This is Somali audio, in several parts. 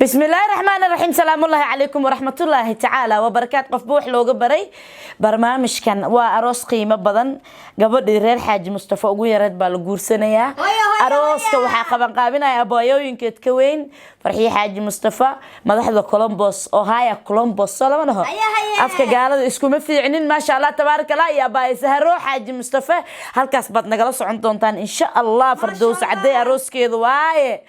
Bismillaahi raxmaani raxiim. Salaamullaahi calaykum waraxmatullaahi tacaala wabarakaat. Qofba wax looga baray barnaamijkan waa aroos qiimo badan. Gabadhii reer Xaaji Mustafa ugu yareed baa la guursanayaa. Hooyo, hooyo, Arooska hooyo. waxaa qabanqaabinaya abooyooyinkeed ka weyn, Farxiye Xaaji Mustafa, madaxda Columbus, Ohio, Columbus soo lama dhaho. Haya, haya. Afka gaalada iskuma fiicnin. Maasha Allah, tabaaraka Allah. Iyo abaaye Sahro Xaaji Mustafa, halkaas baad nagala socon doontaan insha Allah. Fardows Cadey arooskeeda waaye.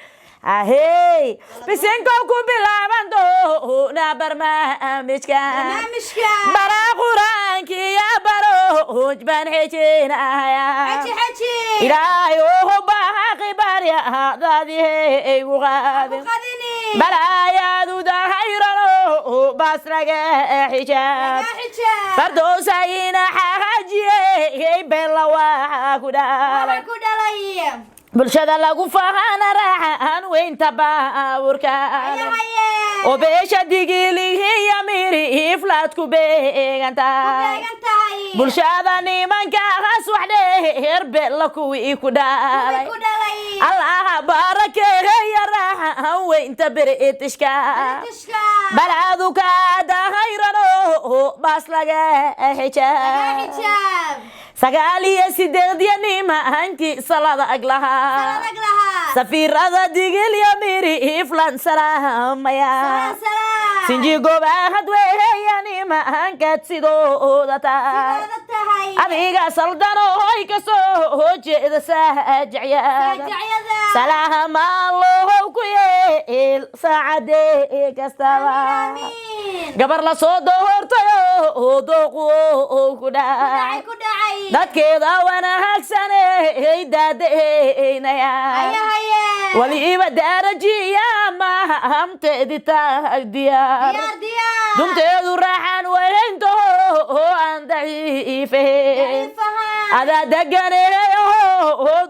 Ahey, bisinkow ku bilaaban doona barnaamijka. Barnaamijka. Bara qur-aankiya barooj baan xejinaya. Xaji, xaji. Ilaahay oho baaqi baryadaadihe igu qaadin. Qadini. Balaayaadu dahayrano baasnaga xijaab. Laga xijaab. Fardowsayina xaajiyey bella waa ku dhalay. Waxa ku dhalay. Bulshada lagu fahana raaxan weynta baaburka. Haya, haya. Oo beesha Digilihiya Miri Iflaad ku beegantahay. Beegan tahay. Bulshada nimankaas wax dheer bella kuwii ku dhalay. Ku dhalay. Allaha barakeeya raaxan weynta Britishka. Tishka. Balcadu ka dahayrano baas laga Laga xijaab. xijaab. 98 iyo nimankii salada ag lahaa. Adag lahaa. Safiirada Digilya Miri Iflan salaamaya. Salaam, salaam. Sinji gobaahad weeya nimankaad sidooda tahay. Sidooda tahay. Adiga saldanoy ka soo jeeda saajacyada. Saajacyada. Salaamallow ku yeel saacadee kastaba. Amiin. Gabar la soo doortayo dooqu ku Dhacay, dhacay. ku dhacay. Dadkeeda wanaagsaney daadaynaya. Haya, haya. Waliiba daarajiya mahamteedi tahay diyaar. Diyaar, diyaar. Dunteedu raaxan weyntaho aan daciifahen. Daciifahan. Adaa deganeeyo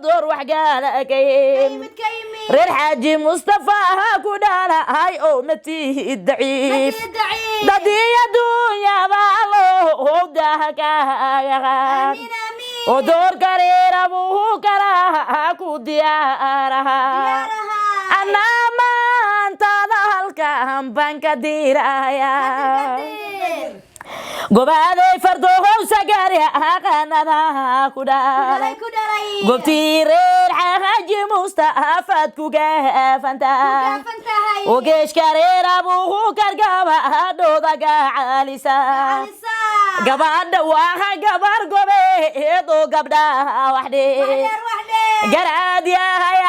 door waxgaala ka Ka yimid. yimid, ka yimid. Reer Xaaji Mustafa ku dhalahay oo matihi daciif. Matihi daciif. Dadii adduunyaba loo daha kaaga qaad. Amiin, amiin. Oo door kareera buu karaa ku diyaaraha. Diyaaraha. Anaa maantada halkan baan ka diraya. Kadir. Gobaaday Fardohow sagaari aqanada ku dhalay. Dhalay, ku dhalay. Goobtii reer Xaaji Mustafaad ku gaafantahay. Gaafan tahay. Oo geeshka reer Abuukar gabadhooda gacalisa. Gacalisa. Gabadha waa gabar gobeed oo gabdhaha wax dheer. Wax dheer, wax dheer. Garaad yahay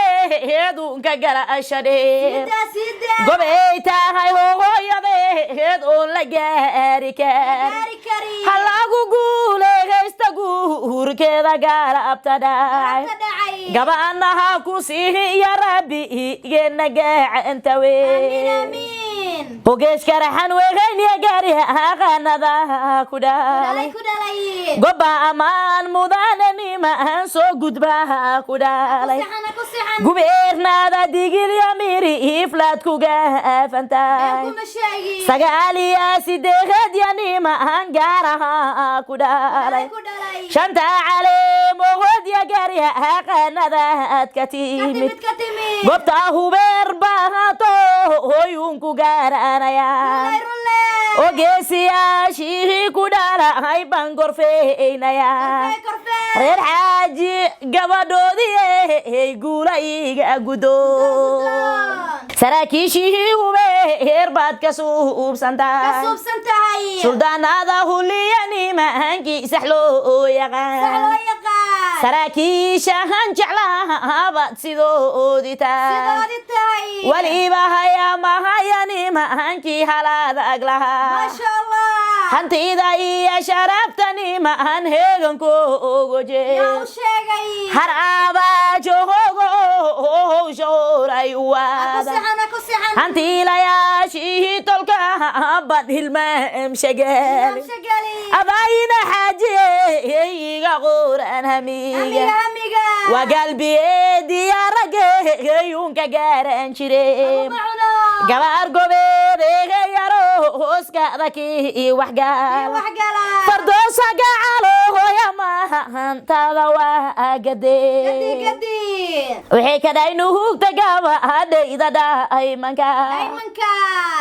ahabeedunka garasha dheer. Sidaa, sidaa. Gobey tahay hooyadeed oon la gaari kar. Gaari kari. Ha lagu guuleysta guurkeeda galabta dhacay. Galabta dhacay. Gabanaha ku siiya rabbigeena gacanta Amiin, weyn. amiin. Hogeeshka raxan weyn gaari aqanada ku Dhalay, dhalay. ku dhalay. Goba ammaan mudane nimaan soo gudba ku dhalay. Ku sixan, ku sixan. Gubeernaada Digilya Miri Iflaad ku gaafantahay. Been kuma sheegin. 98 ya nimaan gaaraha ku dhalay. Dhalay, ku dhalay. Shanta caleemood ya gaari aqanadaad ka Ka timid. timid, ka timid. Goobta hubeer baahato hooyuunku garanaya. Rulle, rulle. Oo geesiyaashihii ku dhalay baan gorfeynaya. Korfee, korfee. Reer Xaaji gabadhoodii guula iga gudoon. Gudoon. Saraakiishihii hubeer baad ka Ka suubsantahay. suubsan tahay. Suldaanada huliya nimankii sax loo Sax yaqaan. loo yaqaan. Saraakiishahan jeclahabaad sidoodii tahay. Sidoodii tahay. Waliba haya mahaya nimankii halaad ag lahaa. Maasha Allah. Hantida iyo sharafta nimaan heeganku ugu Yaa jeer. u sheegay. Har aabaajohogo howsha horay Ku waada. sixan, ku sixan. Hantiilayaashihii tolka bad hilmaam shagali. Imaam shagali. Abayna xaajiye iga qoran Hamiga, hamiga. hamiga. Waa galbiye diyaarageyunka gaaran jire. Laguma cuno. Gabaar gobeedeega yaro hooskada kii Kii waxgaal. wax gala. Fardoosa gacalo hooya. Amaantaada waa Gadi gade. Gadi. Waxay ka dhahay nuhugta gabadhayda dhaymanka. Daymanka.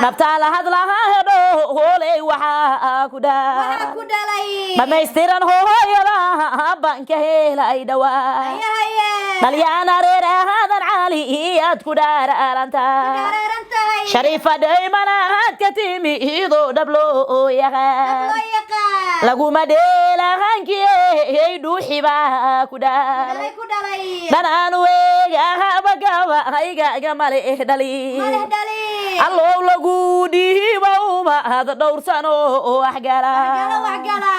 Dhabtaa la hadlaha hedho hooley waxaa ku Waxaa dhaa ku dhalay. Dhammaystiran hooyada baan ka helay dhawaa. Haye haye. Dhalyaana reer ahaadan cali iyaad ku dhaaraalanta. Dhareeran tahay. Shariifa dhaymanaad ka timi idoo dhab loo yaqaan. Loo yaqaan. Laguma dheelahankiyey dhuuxibaa ku dhaal. Dhalay ku dhalay. Dhanaan weegahaba gabaygaga male dhali. Maleh dhali. Allow lagu dhiiba ubaad dhowr sano waxgala. Waxgala waxgala.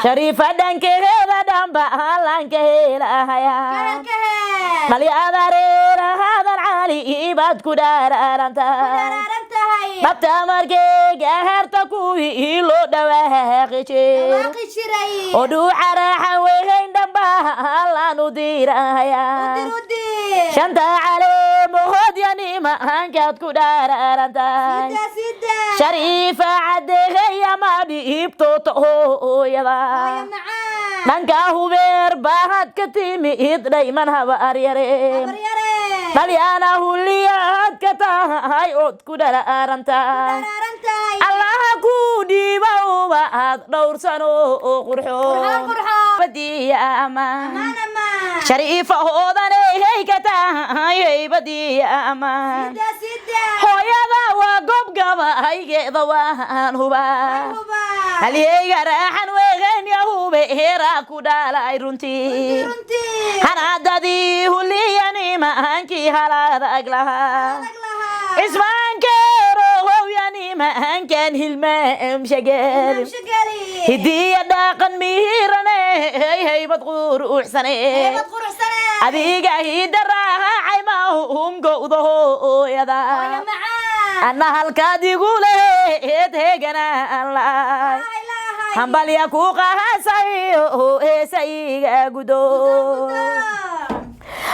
Shariifa dhankeeda dhanba hallanka helahaya. Kahel kahel. Dhalyada reerahadan cali ibaad ku dhaararanta. Dhareeran tahay. Dhabta markeyga harta kuwii loo dhawaaqi jir. Dhawaaqi jiray. Oo dhuuxa raaxa wehayn dhanba hallaan u diirahaya. Udir udir. Shanta caleemahood yanimaankaad ku dhaararanta. Sida sida. Shariifa caddeeya ma dhiibto hooyada. Hooyo macaan. Dhanka hubeer baahad ka timi id dhayman habaar yare. Habar yare. Dhalyaana huliyaad ka tahay ood ku dharaaranta. Dhareeran tahay. Allaha ku dhiiba ubaad dhowr sano oo Qurxoon qurxoon. qurxoon. Badiya amaan. Amaan amaan. Shariifa hoodanay ka tahay haybadiya amaan. Sida sida. Hooyada waa gob gabaygeeda waan hubaa. Huba. Halyeyga raaxan weegen yahube heeraa ku dhalay runtii. Runtii. Hanaadadii huliyanimaankii haladag lahaa. Adag lahaa. Cismaankeero howyanimaankan hilmaam shageel. Shagali. Hidiya dhaqan mihiirane haybad quruxsane. Heybad quruxsane. Adiga hida raacay mahum gowda hooyada. Hooyo macaan. Anna halkaad igu leheed heeganaan lahay. Laa ilaaha. Hambalya ku qahasayo heesayga gudo. Gudo.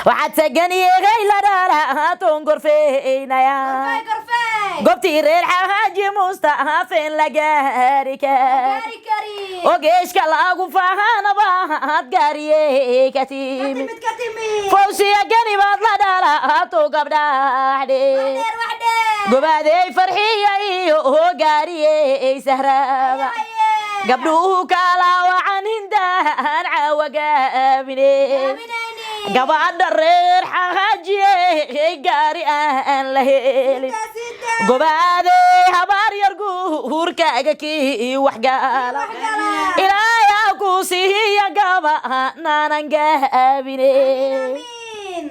Waxaad sagan yegay la dhalaatoon gorfeynaya. Gorfey gorfey. Goobtii reer xaaji Mustaafeen la gaari kar. Gaari kari. Ogeeshka lagu fahanaba gaariye ka Ka timi. timid ka timid. Fawsiya gani baad la dhalaato gabdhaxdhe. Wax dheer wax dheer. Gobaadey farxiya iyo gaariyey sahraaba. Haye. Gabdhuhu kala wacan hindaan caawa gaabine. Gaabinayni. Gabadha reer xaajiye gaari aan la helin. Sida sida. Gobaadey habaar yar guurkaaga kii waxgaala. Waxgala. Ilaayaa ku siiya gabanaanan gaabine. Amiin.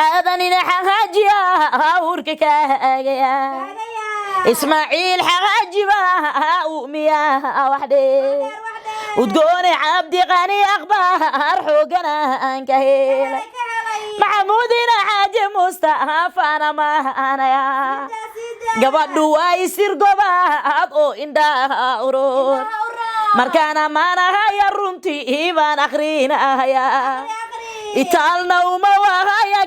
Aadanina xaajiya hawrka kaagaya. Kaagaya. Ismaaciil xaaji baa uumiyaa waxdhe. Dheer wax dheer. Udgoone Cabdiqani akhbaar xoogana aan ka helay. Ka helay. Maxamuudina xaaji Mustaafana maanaya. Sida sida. Gabadhu waa isir gobaad oo indhaha urur. Indhaha urur. Markaana maanahaya runtii baan akhrinahaya. Akhri akhri. Itaalna uma wahaya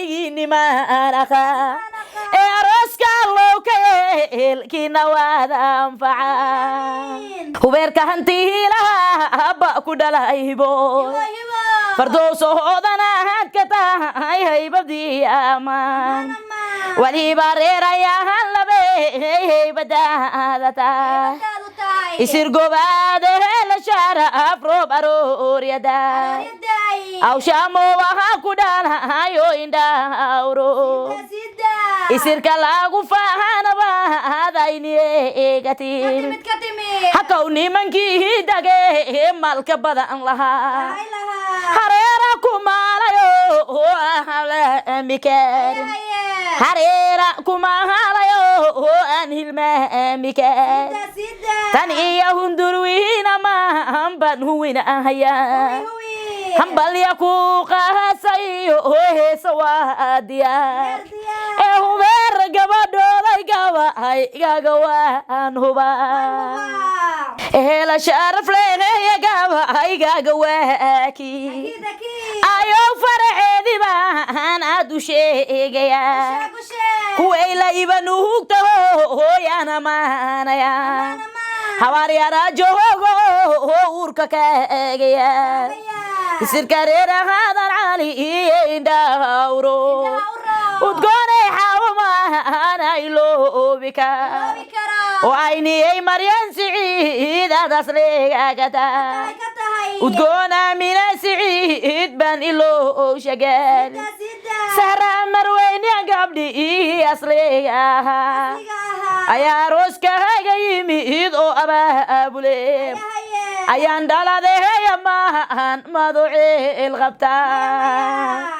gabaygiinimaan akhaa. Ee arooska low ka yeelkiina waad anfaca. Amiin. Hubeerka hantiilaha ba ku dhalay hibo. Hibo hibo. Fardowso hoodanaad ka tahay haybadii amaan. Amaan. Waliba reerayahan labe haybadaada tahay. Heybadaadu tahay. Isir gobaade la shaara roob arooryada. Arooryadaay. Awshaamo waxaa ku dhalahayo indhaawro. Sida sida. Isirka lagu fahanaba adayni Ka timid. timid ka timid. Hakaw nimankii dage malka badan lahaa. Lahay lahaa. Hareera ku maalayo ahlami karin. Haye. Hareera kuma halayo aan hilmaami karin. Sida sida. Tan iyo hundurwiina maahan baan huwinahaya. Huwi huwi. Hambalya ku qahasayo heesa waa diyaar. Diyaar diyaar. Ee hubeer gabadhooday gabahay igaga waan hubaa. Hubaa. Ehela sharaf leeya gabaygaga waaki. Akid akid. Ayow faraceedi baan aad u sheegayaa. Sheeg u sheeg. Kuway la iba nuhugtaho hooyana maanaya. Amaan amaan. Habaaryaaraajohogo uurka ka eegaya. Isirka reerahaadan cali iyo indhahawro. Udgoonay xawamaanay loobika oo ayniyey Maryan Siciid adaasleegagata. Udgoon Aamina Siciid baan iloo shagaan. Sahra marweynya gabdhi asliga ahaa ayaa arooskahaga yimid oo abaabule ayaan dhaladeheya maahan maduceel qabtaa.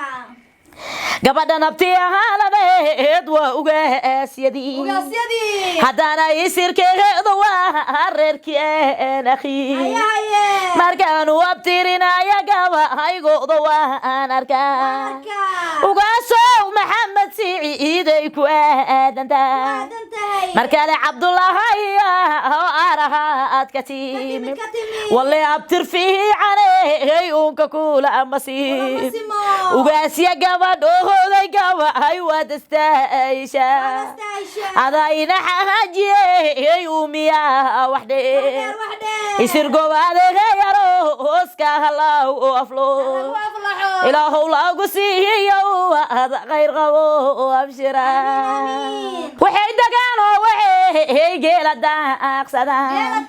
Gabadha nabti ahaaladeed waa ugaasyadii, haddana isirkeedu waa reerkien akhi. Markaanu abtirinaya gabahaygooda waan arkaa. Ugaasow Maxamed Siciiday ku aadantaa. Markale Cabdulahi oo arahaad ka timi walle abtir fiicaney uunka kula masiib. Ugaasya gabadhooday gabahay waad istaayisha adayna xaajiyey uumiyaa wax dheer isir gobaadegayaro hooska halaw oo aflo ilaahow laagu siiyo ad khayr qabo abshira. Waxay degaan oo waxay geela daaqsadaan,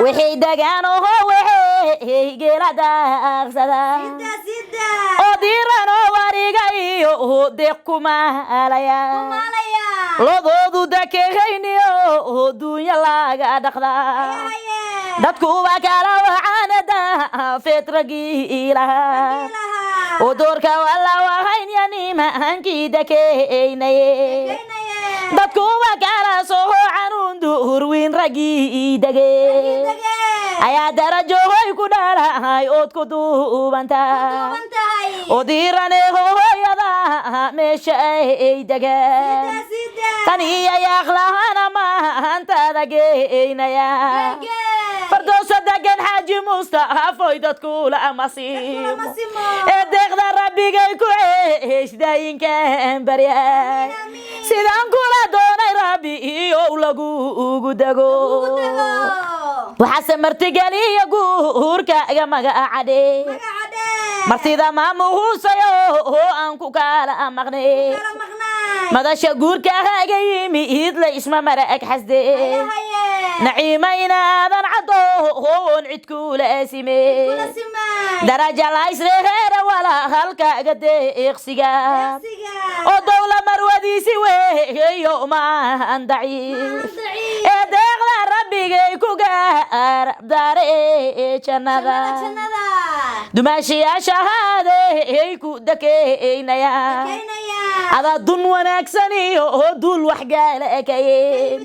waxay degaan oo waxay geela daaqsadaan oo diiran oo wariga iyo deeq kumaalaya. Lodoodu dakehayniyo duunya laga dhaqdaa. Dadkuba kala wacaanada feetragii lahaa oo doorka wala wahaynya nimankii dakeynaye. Dadkuba kala soo canuun duurwiin raggii dege ayaa darajohoy ku dhalahay ood ku duubantaa oo diirane hooyada meesha ay degaan tan iyo yaaqlahana maantada geynaya. Fardoosa degan Xaaji Mustafoy dadkula masiimo ee deeqda rabbigay ku ceeshdayinkan baryay sidaan kula doonay rabbi iyo lagu ugu dego. Waxaase martigeliya guurkaaga magacadhe martida maamuhuusayo oo aan ku kala maqnay. Madasha guurkaaga yimi idla isma marag xasde. Naciima inaadan caddo oon cid kula sime daraja laysreheera wala halkaaga deeqsiga oo dowla marwadiisi weeyo maahan daciif ee deeqda rabbigay ku gaarabdaare jannada dumaashiyaashahaadey ku dakeynaya. Adaa dun wanaagsan iyo duul waxgaala ekaye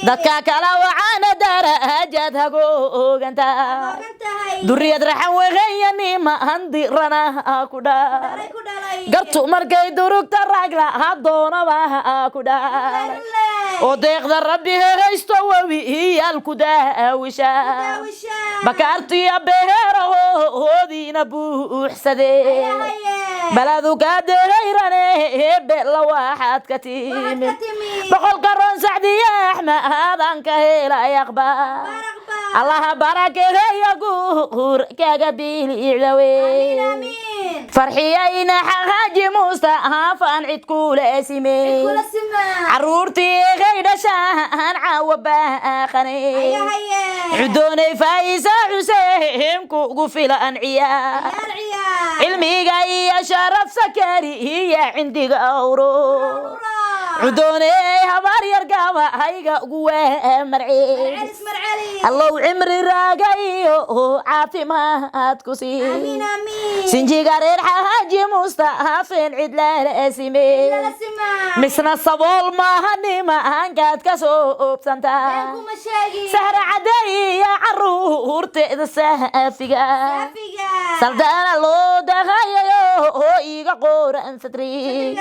dadka kala wacaana darajaad hagooganta duriyad raxan weheya nimaan dirana ku dhalay. Gartu markay durugta ragla hadoonaba ku dhalay oo deeqda rabbi haysto webi iyaal ku daawisha bakaartiya beerahoodiina buuxsadee baladu kaa dehayrane bela waxaad ka timi boqolka roon sacdiya Axmaadan ka helay aqbaar. Allaha barakeeya guur kaga bilicdawe. Farxiyayna Xaaji Mustaafaan cid kula sime caruurtii egay dhashaan caawa baaqane cudoonay Faa'isa Xuseen kugu filan ciyaar cilmiga iyo sharaf sakari iyo cindiga awro cudooney habaar yar gabahayga ugu weemarcee. Allow cimri raaga iyo caafimaad ku sii sinjiga reer Xaaji Mustaafeen cid lala sime misna sabool maaha nimankaad ka soo oobsantaa. Sahra caday iyo caruurteeda saafiga saldaana loo dahayayo oo iiga qoran sadri.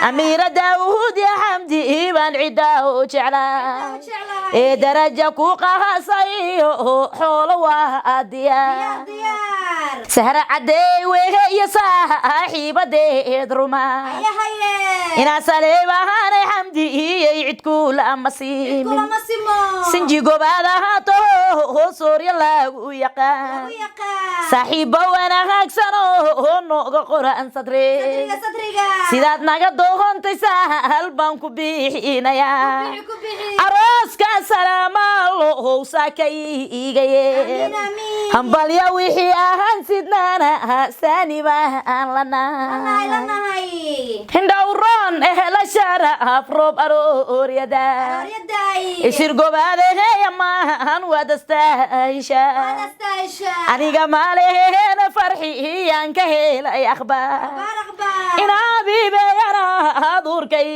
Amiira Daawuud ya Xamdi baan ciddaa u jeclaa ee daraja ku qahasayo xoolo waa diyaar. Sahra cadeey wehe iyo saaxiibadeed ruma inaa saleebahaanay Xamdi iyay cid Cid kulama siimin. Kulama simo. Sinji gobaad ahaato, soorya lagu yaqaan. Lagu yaqaan. Saaxiibba wanaagsano nooga qoran sadre. Sadriga, sadriga. Sidaad naga doontay sahal baan ku bixinayaa. Bixi, ku bixi. Arooska salaamaalo saaka iigaye. Amiin, amiin. Hambalya wixii ahaan sidnaana saani baan Lanahay, lanahay. Lanahay. Hindhowroon ehela sharaaf roob arooryada. Arooryadaay. Isir gobaadeheya maahan wadastaysha. Wadastaysha. Aniga maaleheena farxiyaan ka helay akhbaar. Akhbaar, akhbaar. Inaabiibeyana aduurkay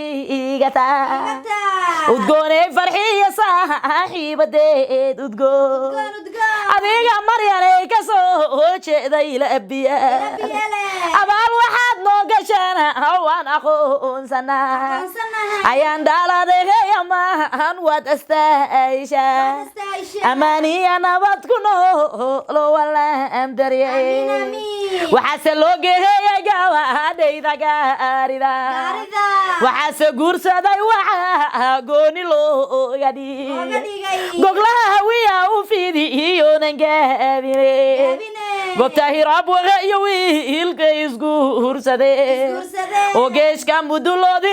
igataa. Igataa. Udgooney farxiya saaxiibadeed udgoon. Udgoon, udgoon. Adiga Maryanay ka soo jeeday la abiya. Ila biyale. Abaal waxaad noo gashana waan aqoonsanaa. Aqoonsanahay. Ayaan dhaaladeheya maahan waad astayshaa. Wadastaysha. Amaaniya nabad ku noolo walaan darye. Amiin, amiin. Waxaase loo geeyay gawaadhayda gaarida. Gaarida. Waxaase guursaday waxaa gooni looga Looga dhigay. Dhigay. Goglaha hawiya u fidi iyonan gaabine. Gaabine. Goobta hiraab waga iyo wiilka isguursadee. Isguursadee. Oo geeshka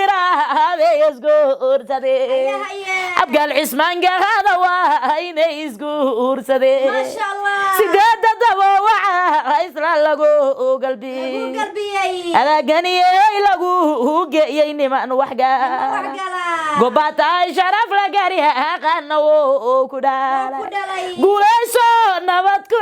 muduloodiraabey isguursadee. Haye, haye. Abgaal Cismaan gahada waa inay isguursadee. Maasha Allah. Sideeda dabo waxa isla lagu galbi. Lagu galbiyey. Adaaganiyey lagu geeyey niman waxgaala. Waxgala. Gobaataay sharaf la gari aqaana woo ku Wuu ku dhalay. Dhalay. Guulayso, nabad ku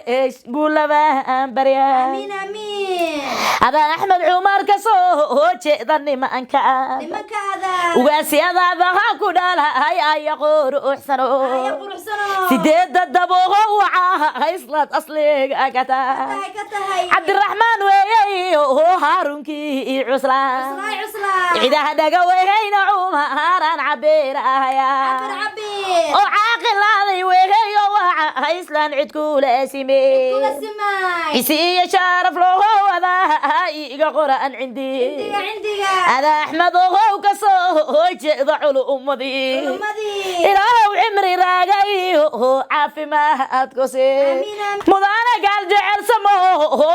ceesh, guulabaan barya. Amiin, amiin. Adaa Axmed Cumar ka soo jeeda nimanka. Nimankaada. Ugaasyadaadaha ku dhalay aya quruxsano. Aya quruxsano. Sideeda dabooho waca islaad asliga ka tahay. Tahay, ka tahay. Cabdiraxmaan weeyey oo Haarunkii cuslaa. Cuslaay, cuslaa. Cidaha dhaga weheyna Cumaraan cabeer ahaya. Cabir, cabir. Oo caaqilaaday weheyo waca islaan cid kula sime. Kula simay. Cisi iyo sharaf loogo wadaa iga qoran cindi. Cindiga, cindiga. Ada Axmed ogow ka soo jeeda culumadii. Culummadii. Ilaahow cimri raagayo caafimaad ku sii. Amiin, amiin. Mudana gaal jecel samo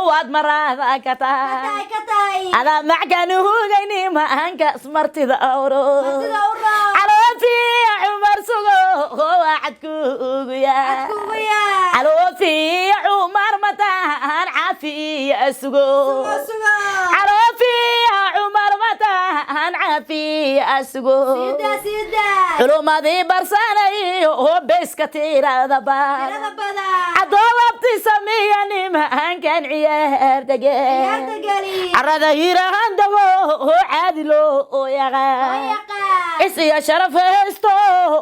waad maraada ka Ka tahay. Tahay, ka tahay. Adaa mackani hugayni maankaas martida awro. Martida u raac. Caloofiya Cumar sugo waa cadkuugu yaa. Cadkuugu yaa. Caloofiya Cumar mataan caafiya sugo. Sugo, sugo. Caloofiya Cumar mataan caafiya sugo. Sidaa, sidaa. Culumadii barsanayo oo beyska tirada Tirada badan. Badan. Caddoobabti sameeya nimankan ciyaar Ciyaarta degeen. Geli. Carada hiirahan dago oo caadi loo Oo yaqaan. yaqaan. Cis iyo sharaf haysto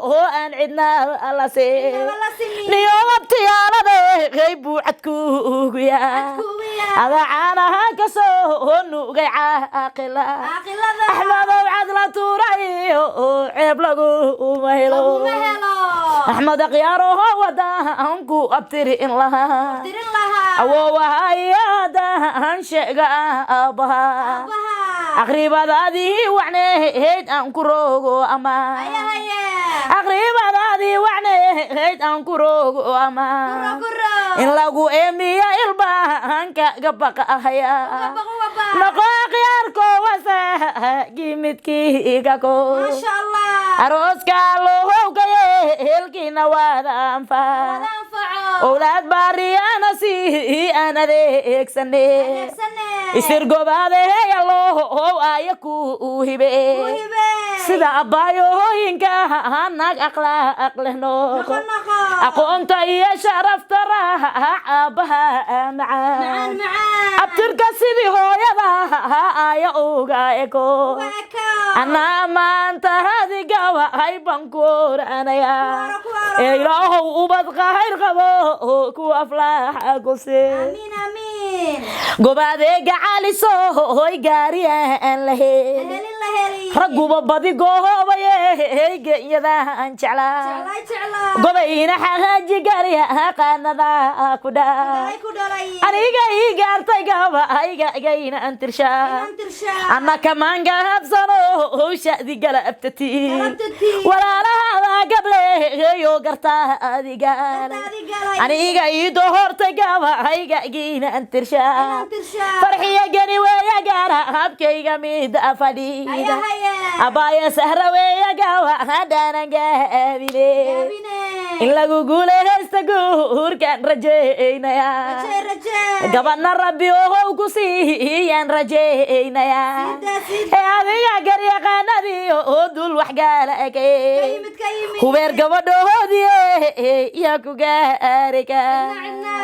oo aan cidna la siin. Cidnaba la simin. Niyoobabtiyaalade qeyb buu cadkuugu yaa. Cadkuugu yaa. Adaa caanaha ka soo nugay caaqila. Caaqilada. Axmedow cadla tuurayo ceeb laguma helo. Laguma helo. Axmed akhyaaraho wadaanku abtiri in lahaa. Tirin lahaa. Awowahayadaan sheega aabbaha. Aabbaha. Aqribadaadii wacneheyd aan ku rogo ama. Haya, haya. Aqribadaadii wacneheyd aan ku rogo ama. Kuro, kuro. In lagu eemiya ilbahanka gabaqa ahaya. Uga baq, uga baq. Noqo akhyaarko wasaagi midkiiga ko. Maasha Allah. Arooska lohowgaye helkiina waada anfac. Wada anfaco. Owlaad baariyana si aan adeegsane. Adeegsane. Isir gobaadeheya loohow aya ku hibe. Ku hibe. Sida abbaayohooyinka naag akhlaaq leh Noqo, noqo. Noqo. Aqoonta iyo sharafta raac aabbaha Macaan, macaan. Macaan. Abtirka sidii hooyada aya uga eko. Uga eko. Anaa maanta hadigawahay baan ku oranayaa. Ku oro, ku oro. Ee ilaahow ubad khayr qabo ku aflaaxa ku sii. Amiin, amiin. Helin. Gobadeega caliso hoy gaari aan la helin. Helin la helin. Ragguba badi goobaye genyadaan jeclaa. Jeclaa jeclaa. Gobayna xaaji gaariya qaanada ku dhaa. Dhalay ku dhalay. Aniga ii gaartay gaba ayga igayna antirshaa. Inaan tirshaa. Anna kamaanga habsano howshadi galabtati. Galabtati. Walaalahaada gableeyo gartaa adiga. Gartaa adigalay. Aniga ii dohortay gaba ayga igayna antirshaa. Inaan tirshaa. Farxiya geni weeya gaara habkayga mida fadhiida. Haya haya. Abaya sahra weeya gawa hadhaanan gaabine. Gaabine. In lagu guuleysta guurkaan rajaynayaa. Rajee rajee. Gabadhna rabbi ohow ku siiyaan rajaynayaa. Sidaa sidaa. Ee adiga garyaqaanadii oo dul waxgaala Ka ege. yimid ka yimid. Hubeer gabadhoodii yaa ku gaari Cidna ka. cidna.